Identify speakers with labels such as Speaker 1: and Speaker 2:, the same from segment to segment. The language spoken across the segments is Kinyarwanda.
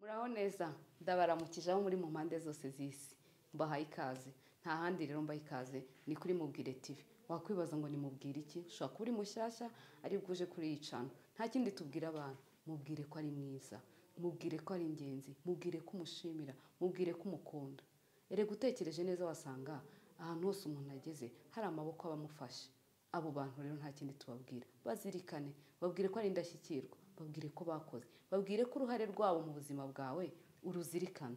Speaker 1: Muraho neza, ndabaramukije aho muri mu mpande zose z'isi, mbahaye ikaze. Nta handi rero mbaha ikaze ni kuri Mubwire TV. Wakwibaza ngo ni mubwire iki? Ushobora kuba uri mushyashya ari bwuje kuri iyi channel. Nta kindi tubwira abantu, mubwire ko ari mwiza, mubwire ko ari ingenzi, mubwire ko umushimira, mubwire ko umukunda. Erega utekereje neza wasanga ahantu hose umuntu ageze hari amaboko abamufashe. Abo bantu rero nta kindi tubabwira, bazirikane, babwire ko ari indashyikirwa, babwire ko bakoze, babwire ko uruhare rwabo mu buzima bwawe uruzirikana.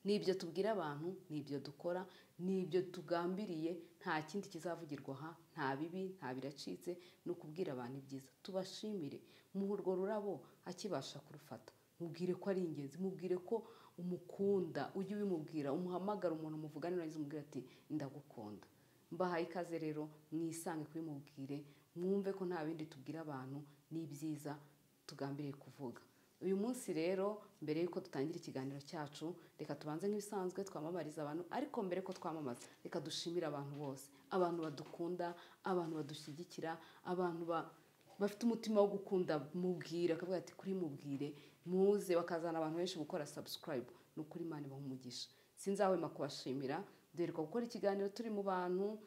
Speaker 1: Nibyo tubwira abantu, nibyo dukora, nibyo tugambiriye, nta kindi kizavugirwa aha, nta bibi, nta biracitse, ni ukubwira abantu ibyiza. Tubashimire, muhe urwo rurabo akibasha kurufata, mubwire ko ari ingenzi, mubwire ko umukunda, ujye ubimubwira, umuhamagara umuntu muvugane neza umubwire ati ndagukunda. Mbahaye ikaze rero, mwisange kuri Mubwire, mwumve ko nta bindi tubwira abantu, ni ibyiza tugambiriye kuvuga. Uyu munsi rero mbere yuko dutangira ikiganiro cyacu, reka tubanze nk'ibisanzwe twamamariza abantu, ariko mbere ko twamamaza reka dushimire abantu bose, abantu badukunda, abantu badushyigikira, abantu bafite umutima wo gukunda Mubwire, akavuga ati kuri Mubwire muze, bakazana abantu benshi gukora subscribe. Ni ukuri Imana ibaha umugisha. Sinzahwema kubashimira. Duheruka gukora ikiganiro turi mu bantu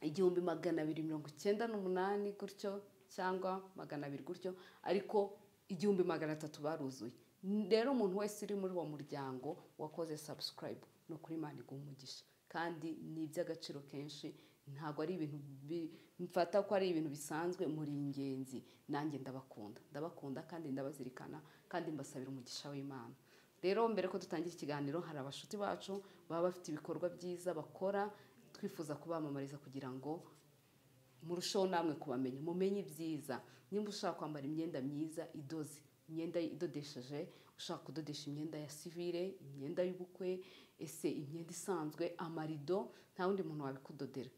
Speaker 1: 1298 gutyo cyangwa 200 gutyo, ariko 1300 baruzuye. Rero umuntu wese uri muri uwo muryango wakoze subscribe, ni ukuri Imana iguha umugisha, kandi ni iby'agaciro kenshi. Ntabwo ari ibintu mfata ko ari ibintu bisanzwe, muri ingenzi. Nanjye ndabakunda, ndabakunda kandi ndabazirikana, kandi mbasabira umugisha w'Imana. Rero mbere ko dutangira ikiganiro, hari abashuti bacu baba bafite ibikorwa byiza bakora, twifuza kubamamariza kugira ngo murusheho namwe kubamenya, mumenye ibyiza. Nimba ushaka kwambara imyenda myiza idoze, imyenda idodesheje, ushaka kudodesha imyenda ya sivile, imyenda y'ubukwe, ese imyenda isanzwe, amarido, nta wundi muntu wabikudodera.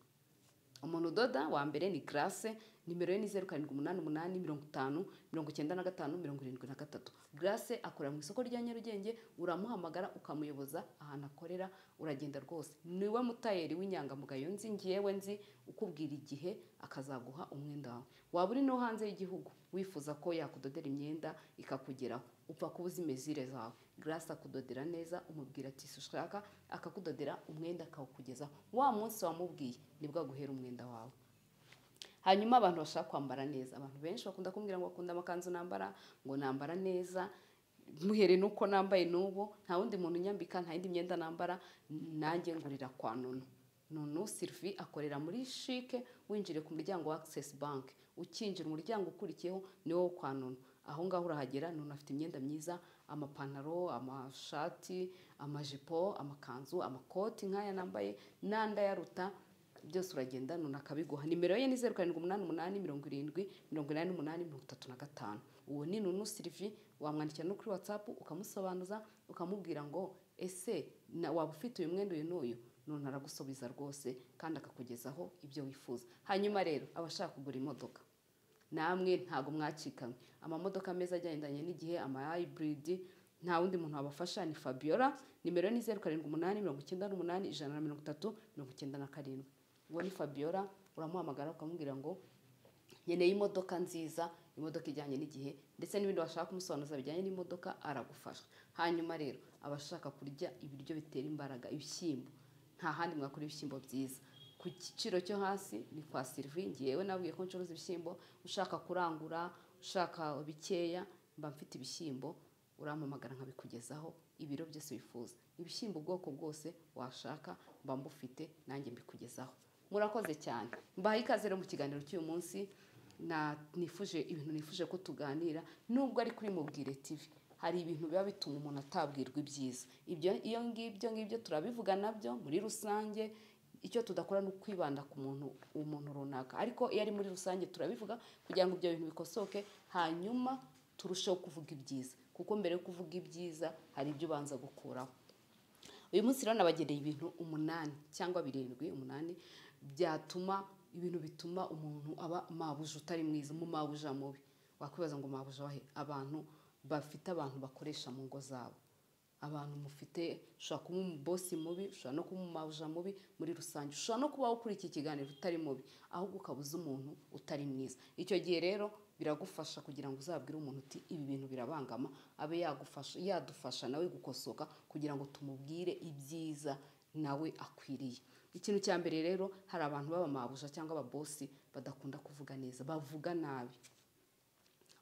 Speaker 1: Umuntu udoda wa mbere ni Grace, nimero ye ni 0788 50 95 73. Grace akorera mu isoko rya Nyarugenge, uramuhamagara ukamuyoboza ahantu akorera, uragenda rwose. Niwe mutayeri w'inyangamugayo nzi, ngiyewe nzi, ukubwira igihe akazaguha umwenda wawe. Waba uri no hanze y'igihugu wifuza ko yakudodera imyenda ikakugeraho, upfa kuba uzi mezire zawe. Grace akudodera neza, umubwira ati ushaka, akakudodera umwenda akawukugezaho. Wa munsi wamubwiye nibwo aguhera umwenda wawe. Hanyuma abantu bashaka kwambara neza, abantu benshi bakunda kumbwira ngo bakunda amakanzu nambara, ngo nambara neza, muhere nuko nambaye n'ubu, nta wundi muntu unyambika, nta yindi myenda nambara, nanjye ngurira kwa Nunu. Nunu Sylvie akorera muri Chic, winjire ku muryango wa Access Bank, ukinjira umuryango ukurikiyeho ni wo kwa Nunu. Aho ngaho urahagera, Nunu afite imyenda myiza, amapantaro, amashati, amajipo, amakanzu, amakoti nk'aya nambaye n'anda yaruta, byose uragenda Nunu akabiguha. Nimero ye ni 0788 70 88 35. Uwo ni Nunu Sylvie, wamwandikira no kuri WhatsApp ukamusobanuza, ukamubwira ngo ese waba ufite uyu mwenda uyu n'uyu, Nunu aragusubiza rwose kandi akakugezaho ibyo wifuza. Hanyuma rero abashaka kugura imodoka, namwe ntago mwacikamwe, amamodoka meza agendanye n'igihe, ama hybrid, nta wundi muntu wabafasha ni Fabiola. Nimero ni 0788 98 130 97. Uwo ni Fabiola, uramuhamagara ukamubwira ngo nkeneye imodoka nziza, imodoka ijyanye n'igihe, ndetse n'ibindi washaka kumusobanuza bijyanye n'imodoka aragufasha. Hanyuma rero abashaka kurya ibiryo bitera imbaraga, ibishyimbo, nta handi mwakura ibishyimbo byiza ku giciro cyo hasi ni kwa Sylvie. Ngiyewe nabwiye ko ncuruza ibishyimbo, ushaka kurangura, ushaka bikeya, mba mfite ibishyimbo, urampamagara nkabikugezaho ibiro byose wifuza. Ibishyimbo ubwoko bwose washaka mba mbufite, nanjye mbikugezaho. Murakoze cyane. Mbahaye ikaze rero mu kiganiro cy'uyu munsi. Na nifuje ibintu nifuje ko tuganira, nubwo ari kuri Mubwire TV. Hari ibintu biba bituma umuntu atabwirwa ibyiza. Ibyo iyo ngibyo turabivuga nabyo muri rusange, icyo tudakora ni ukwibanda ku muntu umuntu runaka, ariko iyo ari muri rusange turabivuga kugira ngo ibyo bintu bikosoke, hanyuma turusheho kuvuga ibyiza, kuko mbere yo kuvuga ibyiza hari ibyo ubanza gukuraho. Uyu munsi rero nabageneye ibintu 8 cyangwa 7 8 byatuma ibintu bituma umuntu aba mabuja utari mwiza, mu mabuja mubi. Wakwibaza ngo mabuja wahe? Abantu bafite abantu bakoresha mu ngo zabo, Abantu mufite, ushobora kuba umubosi mubi, ushobora no kuba umumabuja mubi muri rusange, ushobora no kubaho kuri iki kiganiro utari mubi, ahubwo ukaba uzi umuntu utari mwiza. Icyo gihe rero biragufasha kugira ngo uzabwire umuntu uti ibi bintu birabangama, abe yagufasha, yadufasha nawe gukosoka kugira ngo tumubwire ibyiza nawe akwiriye. Ikintu cya mbere rero, hari abantu b'abamabuja cyangwa ababosi badakunda kuvuga neza, bavuga nabi.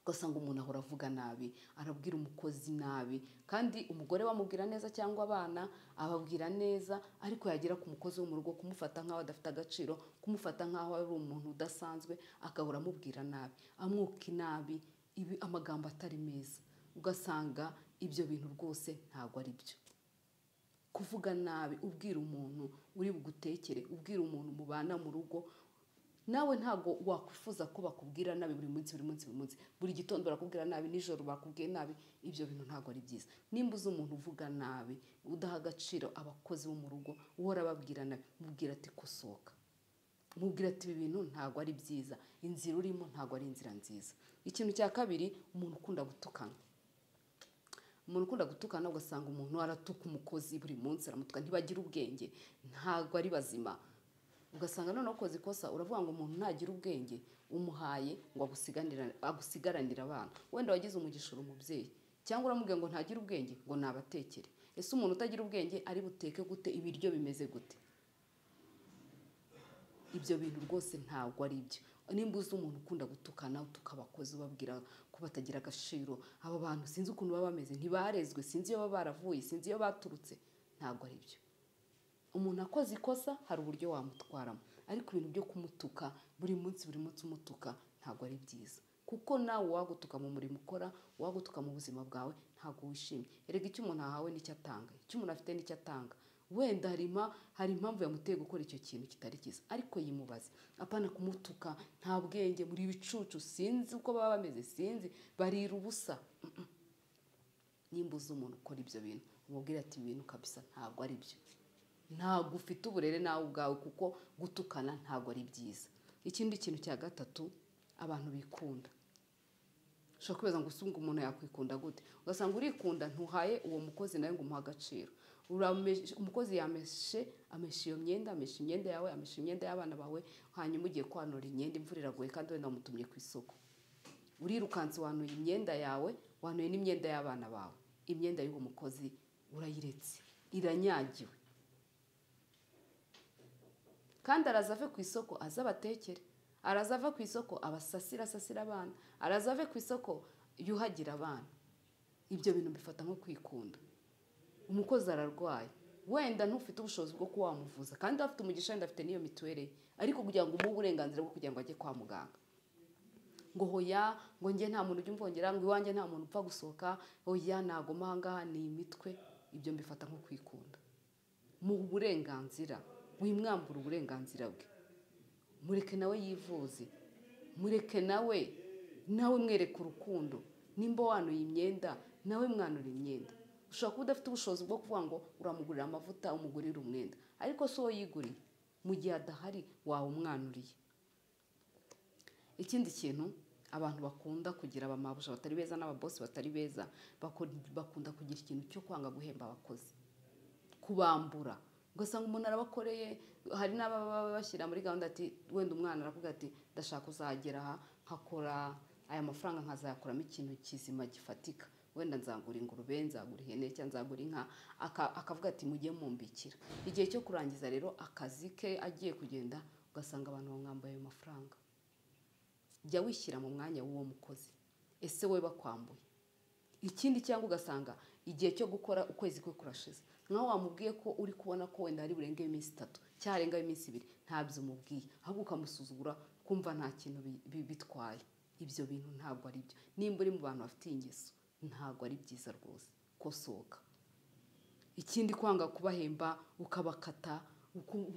Speaker 1: Ugasanga umuntu ahora avuga nabi, arabwira umukozi nabi, kandi umugore bamubwira neza cyangwa abana ababwira neza, ariko yagera ku mukozi wo mu rugo kumufata nk'aho adafite agaciro, kumufata nk'aho ari umuntu udasanzwe, agahora amubwira nabi, amwuka inabi, ibi amagambo atari meza. Ugasanga ibyo bintu rwose ntabwo ari byo. Kuvuga nabi ubwira umuntu uri bugutekere, ubwira umuntu mubana mu rugo, nawe ntago wakwifuza ko bakubwira nabi buri munsi, buri munsi, buri munsi, buri gitondo barakubwira nabi, nijoro bakubwiye nabi. Ibyo bintu ntago ari byiza. Nimba uzi umuntu uvuga nabi, udaha agaciro abakozi bo mu rugo, uhora ababwira nabi, mubwira ati kosoka, mubwira ati ibi bintu ntago ari byiza, inzira urimo ntago ari inzira nziza. Ikintu cya kabiri, umuntu ukunda gutukana. Umuntu ukunda gutukana, ugasanga umuntu aratuka umukozi buri munsi, aramutuka, ntibagira ubwenge, ntago ari bazima. Ugasanga noneho ukoze ikosa, uravuga ngo umuntu ntagira ubwenge, umuhaye ngo agusigaranire abana. Wenda wagize umugisha uri umubyeyi, cyangwa uramubwira ngo ntagira ubwenge ngo nabatekere. Ese umuntu utagira ubwenge ari buteke gute? Ibiryo bimeze gute? Ibyo bintu rwose ntabwo ari byo. Nimba uzi umuntu ukunda gutukana, utuka abakozi, ubabwira ko batagira agaciro, aba bantu sinzi ukuntu baba bameze, ntibarezwe, sinzi iyo baba baravuye, sinzi iyo baturutse, ntabwo ari byo. Umuntu akoze ikosa hari uburyo wamutwaramo, ariko ibintu byo kumutuka buri munsi, buri munsi umutuka, ntabwo ari byiza. Kuko nawe wagutuka mu murimo ukora, wagutuka mu buzima bwawe, ntabwo wishimye. Erega icyo umuntu ahawe nicyo atanga, icyo umuntu afite nicyo atanga. Wenda hari impamvu yamuteye gukora icyo kintu kitari cyiza, ariko yimubaze, apana kumutuka, nta bwenge, muri ibicucu, sinzi uko baba bameze, sinzi, barira ubusa. Nimba uzi umuntu ukora ibyo bintu, umubwire ati ibi bintu kabisa ntabwo ari byo, ntabwo ufite uburere nawe ubwawe, kuko gutukana ntabwo ari byiza. Ikindi kintu cya gatatu, abantu bikunda. Ushobora kwibaza ngo usunga umuntu yakwikunda gute? Ugasanga urikunda, ntuhaye uwo mukozi nawe ngo umuhe agaciro. Umukozi yameshe, ameshe iyo myenda, ameshe imyenda yawe, ameshe imyenda y'abana bawe, hanyuma ugiye kwanura imyenda, imvura iraguye kandi wenda wamutumye ku isoko. Urirukanse wanuye imyenda yawe, wanuye n'imyenda y'abana bawe. Imyenda y'uwo mukozi urayiretse, iranyagiwe. Kandi araza ave ku isoko azabatekere, araza ave ku isoko abasasira asasira abana, araza ave ku isoko yuhagira abana. Ibyo bintu bifata nko kwikunda. Umukozi ararwaye, wenda ntufite ubushobozi bwo kuba wamuvuza, kandi afite umugisha, wenda afite n'iyo mituweli, ariko kugira ngo umuhe uburenganzira bwo kugira ngo ajye kwa muganga, ngo hoya, ngo njye nta muntu ujya umvongera, ngo iwanjye nta muntu upfa gusohoka, hoya nagoma aha ngaha, ni imitwe. Ibyo mbifata nko kwikunda. Muhe uburenganzira, wimwambura uburenganzira bwe, mureke nawe yivuze, mureke nawe mwereke urukundo. Nimba wanuye imyenda, nawe mwanura imyenda. Ushobora kuba udafite ubushobozi bwo kuvuga ngo uramugurira amavuta, umugurira umwenda, ariko si wowe yiguriye, mu gihe adahari wawumwanuriye. Ikindi kintu abantu bakunda kugira, abamabuja batari beza n'ababosi batari beza, bakunda kugira ikintu cyo kwanga guhemba abakozi, kubambura. Ugasanga umuntu arabakoreye, hari n'ababa bashyira muri gahunda ati wenda umwana aravuga ati ndashaka kuzagera aha nkakora aya mafaranga nkazayakuramo ikintu kizima gifatika, wenda nzagura ingurube, nzagura ihene cyangwa nzagura inka, akavuga ati mujye mumbikira. Igihe cyo kurangiza rero akazi ke agiye kugenda, ugasanga abantu bamwambaye ayo mafaranga. Jya wishyira mu mwanya w'uwo mukozi, ese wowe bakwambuye? Ikindi cyangwa ugasanga igihe cyo gukora ukwezi kwe kurashize, nkaho wamubwiye ko uri kubona ko wenda ari burenge iminsi 3 cyangwa arenga iminsi 2, ntabyo umubwiye, ahubwo ukamusuzugura, kumva nta kintu bitwaye. Ibyo bintu ntabwo ari byo. Nimba uri mu bantu bafite ingeso, ntabwo ari byiza rwose, kosoka. Ikindi, kwanga kubahemba, ukabakata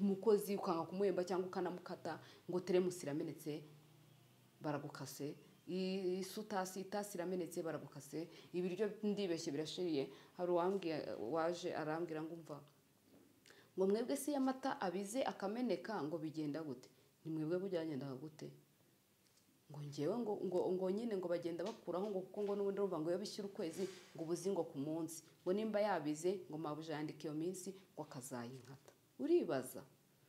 Speaker 1: umukozi, ukanga kumuhemba cyangwa ukanamukata, ngo teremusi iramenetse baragukase, isutasi itasi iramenetse baragukase, ibiryo ndibeshye birashiriye. Hari uwambwiye waje arambwira ngo umva ngo mwebwe si y'amata abize akameneka ngo bigenda gute? Ni mwebwe byagendaga gute? Ngo ngewe ngo nyine ngo bagenda bakuraho ngo kuko ngo n'ubundi urumva ngo iyo bishyura ukwezi ngo ubuzi ngo ku munsi, ngo nimba yabize ngo mabuja yandika iyo minsi ngo akazayinkata. Uribaza.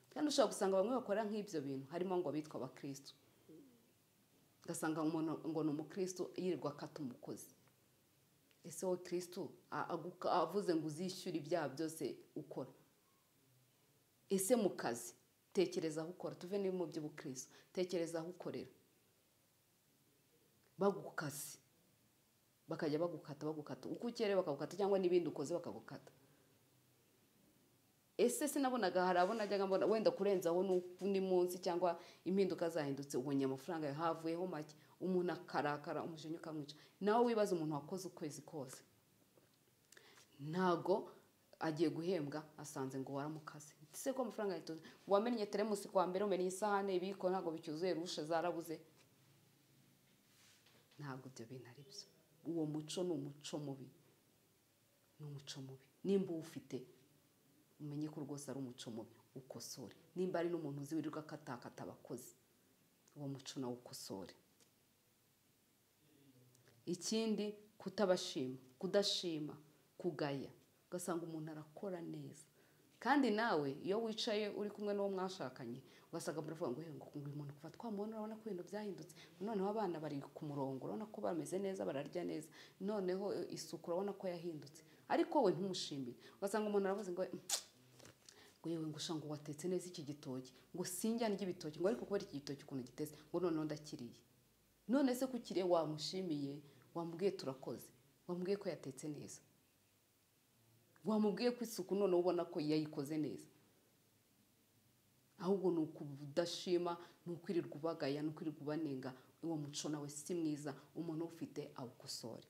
Speaker 1: Kandi ushobora gusanga bamwe bakora nk'ibyo bintu harimo ngo bitwa abakristo, ugasanga umuntu ngo ni umukristo yirirwa akata umukozi. Ese wowe Kristo avuze ngo uzishyure ibyaha byose ukora? Ese mu kazi tekereza aho ukora, tuve ni mu by'ubukristo, tekereza aho ukorera, bagukase bakajya bagukata uko ukere bakagukata, cyangwa n'ibindi ukoze bakagukata. Ese sinabonaga hari abo najyaga mbona wenda kurenzaho n'undi munsi cyangwa impinduka zahindutse, ubonye amafaranga havuyeho make, umuntu akarakara umujinya ukamwica. Nawe wibaza umuntu wakoze ukwezi kose ntago agiye guhembwa asanze ngo waramukase. Ese ko amafaranga yituze, wamennye teremusi kwa mbere, umennye isahane, ibiko ntago bicyuzuye, rushe zarabuze. Ntabwo ibyo bintu ari byo. Uwo muco ni umuco mubi, ni umuco mubi. Nimba uwufite umenye ko rwose ari umuco mubi, ukosore. Nimba ari n'umuntu uzi wirirwa akatakata abakozi, uwo muco nawe ukosore. Ikindi, kutabashima, kudashima, kugaya. Ugasanga umuntu arakora neza, kandi nawe iyo wicaye uri kumwe n'uwo mwashakanye ugasanga muravuga ngo ngo uyu muntu kuva twamubona urabona ko ibintu byahindutse, noneho abana bari ku murongo, urabona ko bameze neza, bararya neza, noneho isuku urabona ko yahindutse, ariko we ntumushimire. Ugasanga umuntu aravuze ngo ngo yewe ngo ngo watetse neza iki gitoki, ngo sinjya ndya ibitoki, ngo ariko kubera iki gitoki ukuntu gitetse, ngo noneho ndakiriye. None se kukiriye wamushimiye, wamubwiye turakoze, wamubwiye ko yatetse neza, wamubwiye ko isuku noneho ubona ko yayikoze neza? Ahubwo ni ukudashima, ni ukwirirwa ubagaya, ni ukwirirwa ubanenga. Uwo muco nawe si mwiza, umuntu ufite awukosore.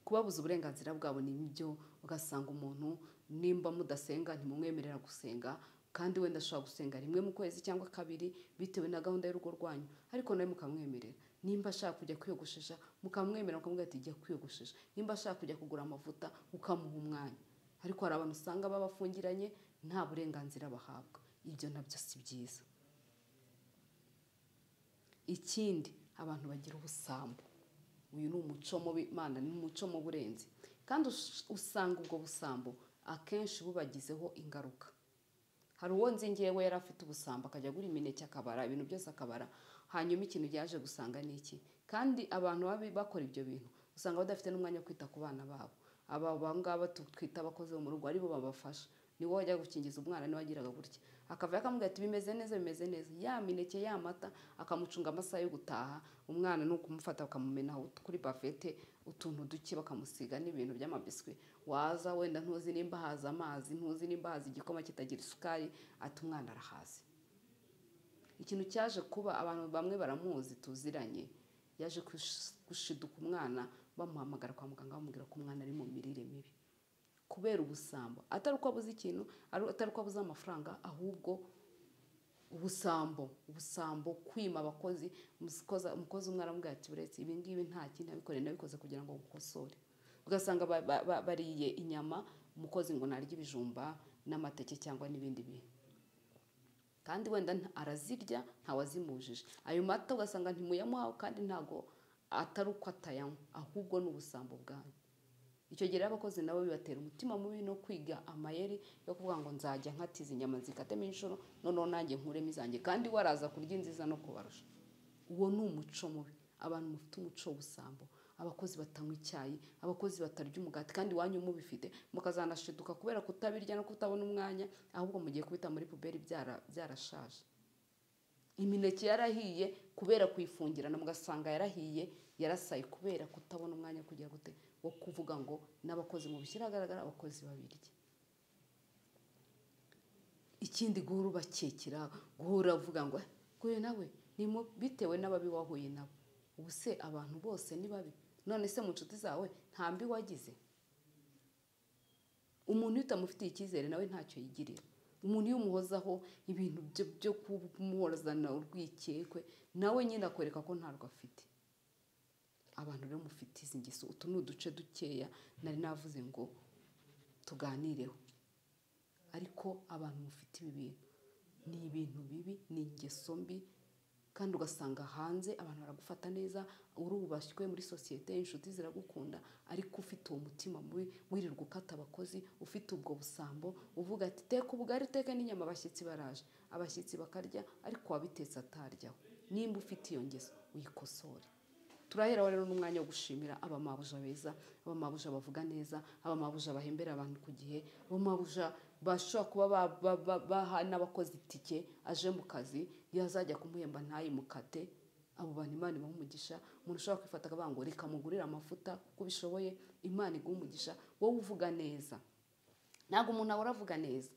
Speaker 1: Kubabuza uburenganzira bwabo ni ibyo. Ugasanga umuntu nimba mudasenga ntimumwemerera gusenga, kandi wenda ashobora gusenga rimwe mu kwezi cyangwa kabiri bitewe na gahunda y'urugo rwanyu, ariko nawe mukamwemerera. Nimba ashaka kujya kwiyogoshesha mukamwemerera, mukamubwira ati jya kwiyogoshesha. Nimba ashaka kujya kugura amavuta ukamuha umwanya. Ariko hari abantu usanga babafungiranye nta burenganzira bahabwa, ibyo nabyo si byiza. Ikindi, abantu bagira ubusambo. Uyu ni umuco mubi, Imana ni umuco mubi urenze. Kandi usanga ubwo busambo akenshi bubagizeho ingaruka. Hari uwo nzi ngewe yari afite ubusambo, akajya agura imineke akabara, ibintu byose akabara, hanyuma ikintu yaje gusanga ni iki? Kandi abantu babi bakora ibyo bintu usanga badafite n'umwanya wo kwita ku bana babo. Aba ngaba twita abakozi bo mu rugo aribo babafasha. Ni wowe wajya gukingiza umwana, niwe wagiraga gutya, akava akamubwira ati bimeze neza, bimeze neza, ya mineke ya mata, akamucunga amasaha yo gutaha. Umwana ni ukumufata bakamumenaho kuri bavete utuntu duke, bakamusiga n'ibintu by'amabiswi. Waza wenda ntuzi nimba haza amazi, ntuzi nimba haza igikoma kitagira isukari, ati umwana arahaze. Ikintu cyaje kuba, abantu bamwe baramuzi tuziranye, yaje gushiduka umwana bamuhamagara kwa muganga bamubwira ko umwana ari mu mirire mibi kubera ubusambo. Atari uko abuze ikintu, atari uko abuze amafaranga, ahubwo ubusambo, ubusambo, kwima abakozi. Umukozi umwe aramubwira ati buretse ibi ngibi nta kindi nabikore, nabikoze kugira ngo ngukosore. Ugasanga bariye inyama, umukozi ngo narye ibijumba n'amateke cyangwa n'ibindi bintu, kandi wenda arazirya ntawazimujije. Ayo mata ugasanga ntimuyamuha, kandi ntago atari uko atayanywa, ahubwo ni ubusambo bwanyu. Icyo gihe abakozi nabo bibatera umutima mubi no kwiga amayeri yo kuvuga ngo nzajya nkatiza inyama nzikatemo inshuro, noneho nanjye nkuremo izanjye, kandi waraza kurya inziza no kubarusha. Uwo ni umuco mubi. Abantu mufite umuco w'ubusambo, abakozi batanywa icyayi, abakozi batarya umugati, kandi iwanyu mubifite, mukazanashiduka kubera kutabirya no kutabona umwanya, ahubwo mugiye kubita muri puberi byarashaje. Imineke yarahiye kubera kuyifungirana, mugasanga yarahiye yarasaye kubera kutabona umwanya kugira gute wo kuvuga ngo n'abakozi mubishyira ahagaragara, abakozi babirye. Ikindi, guhora ubakekera, guhora uvuga ngo guye nawe ni bitewe n'ababi wahuye nabo. Ubu se abantu bose ni babi? None se mu nshuti zawe nta mbi wagize? Umuntu iyo utamufitiye icyizere nawe ntacyo yigirira. Umuntu iyo umuhozaho ibintu byo kumuhorazana urwikekwe, nawe nyine akwereka ko ntarwo afite. Abantu rero mufite izi ngeso, utu ni uduce dukeya nari navuze ngo tuganireho, ariko abantu mufite ibi bintu ni ibintu bibi, ni ingeso mbi. Kandi ugasanga hanze abantu baragufata neza, urubashywe muri sosiyete, inshuti ziragukunda, ariko ufite uwo mutima mubi, wirirwa ukata abakozi, ufite ubwo busambo, uvuga ati teka ubugari uteke n'inyama, abashyitsi baraje, abashyitsi bakarya ariko wabitetse ataryaho. Nimba ufite iyo ngeso uyikosore. Turaheraho rero n'umwanya wo gushimira abamabuja beza, abamabuja bavuga neza, abamabuja bahembera abantu ku gihe, abamabuja bashobora kuba baha n'abakozi itike aje mu kazi, yazajya kumuhemba ntayimukate. Abo bantu Imana ibaha umugisha. Umuntu ushobora kwifata akavuga ngo reka mugurire amafuta kuko ubishoboye, Imana iguha umugisha. Wowe uvuga neza, ntabwo umuntu ahora avuga neza,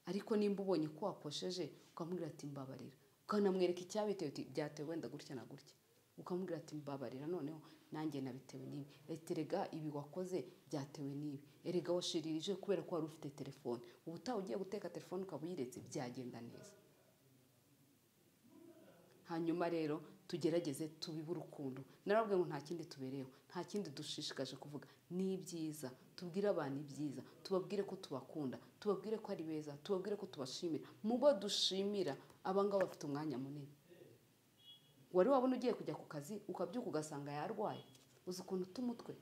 Speaker 1: ariko nimba ubonye ko wakosheje ukamubwira ati mbabarira, ukanamwereka icyabiteye uti byatewe wenda gutya na gutya, ukamubwira ati mbabarira noneho nanjye nabitewe n'ibi, erega ibi wakoze byatewe n'ibi, erega washiririje kubera ko wari ufite telefone, ubutaha ugiye guteka telefone ukaba uyiretse, byagenda neza. Hanyuma rero tugerageze tubibe urukundo. Narababwiye ngo nta kindi tubereyeho, nta kindi dushishikaje kuvuga, ni ibyiza. Tubwire abantu ibyiza, tubabwire ko tubakunda, tubabwire ko ari beza, tubabwire ko tubashimira. Mu bo dushimira abangaba bafite umwanya munini. Wari wabona ugiye kujya ku kazi ukabyuka ugasanga yarwaye, uzi ukuntu uta umutwe?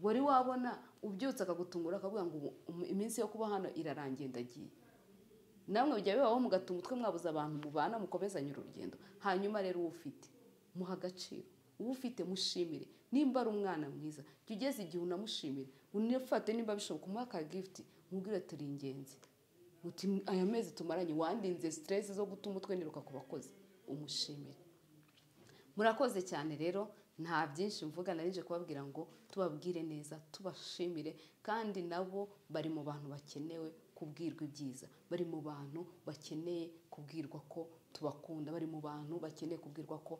Speaker 1: Wari wabona ubyutse akagutungura akavuga ngo iminsi yo kuba hano irarangiye ndagiye? Namwe bijya bibaho mugata umutwe, mwabuze abantu mubana mukomezanye urugendo. Hanyuma rero uwo ufite muha agaciro, uwo ufite mushimire. Nimba ari umwana mwiza, jya ugeze igihe unamushimire, unifate nimba bishoboka umuhe aka gift, umubwire ati uri ingenzi, uti aya mezi tumaranye wandinze stress zo guta umutwe niruka ku bakozi, umushimire. Murakoze cyane rero, nta byinshi mvuga, narije kubabwira ngo tubabwire neza, tubashimire, kandi nabo bari mu bantu bakenewe kubwirwa ibyiza, bari mu bantu bakeneye kubwirwa ko tubakunda, bari mu bantu bakeneye kubwirwa ko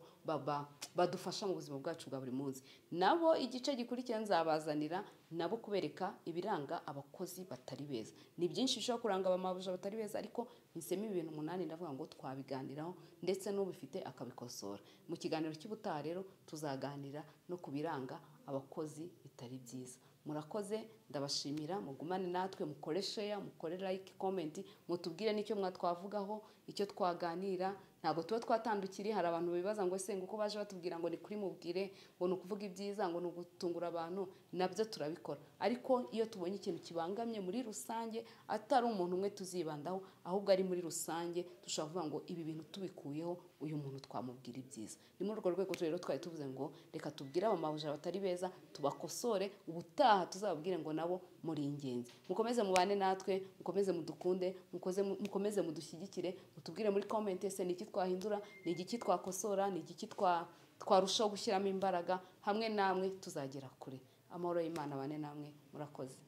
Speaker 1: badufasha mu buzima bwacu bwa buri munsi. Nabo igice gikurikira nzabazanira nabo kubereka ibiranga abakozi batari beza. Ni byinshi bishobora kuranga abamabuja batari beza, ariko nisemo ibintu 8 ndavuga ngo twabiganiraho, ndetse n'ubifite akabikosora. Mu kiganiro cy'ubutaha rero tuzaganira no kubiranga abakozi bitari byiza. Murakoze, ndabashimira, mugumane natwe, mukore share, mukore like, comment, mutubwire nicyo mwatwavugaho, icyo twaganira. Ntabwo tuba twatandukiriye, hari abantu bibaza ngo ese nguko baje batubwira ngo ni kuri mubwire, ngo ni ukuvuga ibyiza, ngo ni ugutungura abantu, nabyo turabikora. Ariko iyo tubonye ikintu kibangamye muri rusange, atari umuntu umwe tuzibandaho, ahubwo ari muri rusange, dushobora kuvuga ngo ibi bintu tubikuyeho, uyu muntu twamubwira ibyiza. Ni muri urwo rwego rero twari tuvuze ngo reka tubwire abamabuja batari beza, tubakosore, ubutaha tuzababwire ngo nabo muri ingenzi. Mukomeze mubane natwe, mukomeze mudukunde, mukomeze mudushyigikire, mutubwire muri comment ese ni iki twahindura, ni igiki twakosora, ni igiki twarushaho gushyiramo imbaraga. Hamwe namwe tuzagera kure. Amahoro y'Imana abane namwe, murakoze.